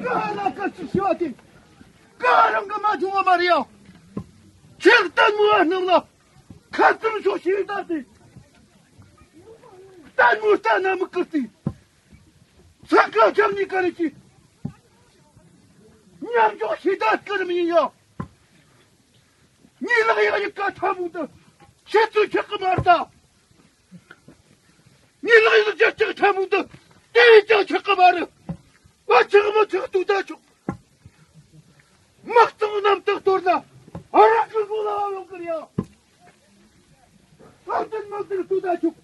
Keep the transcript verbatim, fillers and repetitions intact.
ཀ་ལ་ཀ་ཅི་ཤི་བ་དེ། ཀ་རང་གི་མ་བྱུང་བ་མ་རེད་ཡ། ཁྱེད་ལྟད་མོ་བ་རྣམས་ལ་ཁ་ཚུར་ཤོག་ཤིག་བཏང་སྟེ། ལྟད་མོ་ལྟ་ན་མི་སྐུར་ཏེ། ས་ཁ་ཁྱབ་ནི་ག་རེ་ཅི། མཉམ་འཇོག་ཤིག་ད་སྐུར་མི་ཡིན་ཡ། ཉི་ལག་ཡག་ཡི་ཀ་ཐ་མུ་ད། ཁྱེད་ཚོས་ཆག་གི་མ་རེད་ད། ཉི་ལག་ཡིན་ཅག་ཅག་ཁྲ་མོ་འདི་དེ་ཡིན་ཅག་ཆག་གི་མ་རེད། བ་ཆག་མི་ཆག་ཏུ་ད་ཆོག་དམག་དང་རྣམ་དག་གཏོར་ན་ཨ་རག་གི་སྒོ་ལ་ཡོང་གི་རེད་ཡ། ཨ་ཏན་མ་ཏན་ཏུ་ད་ཆོག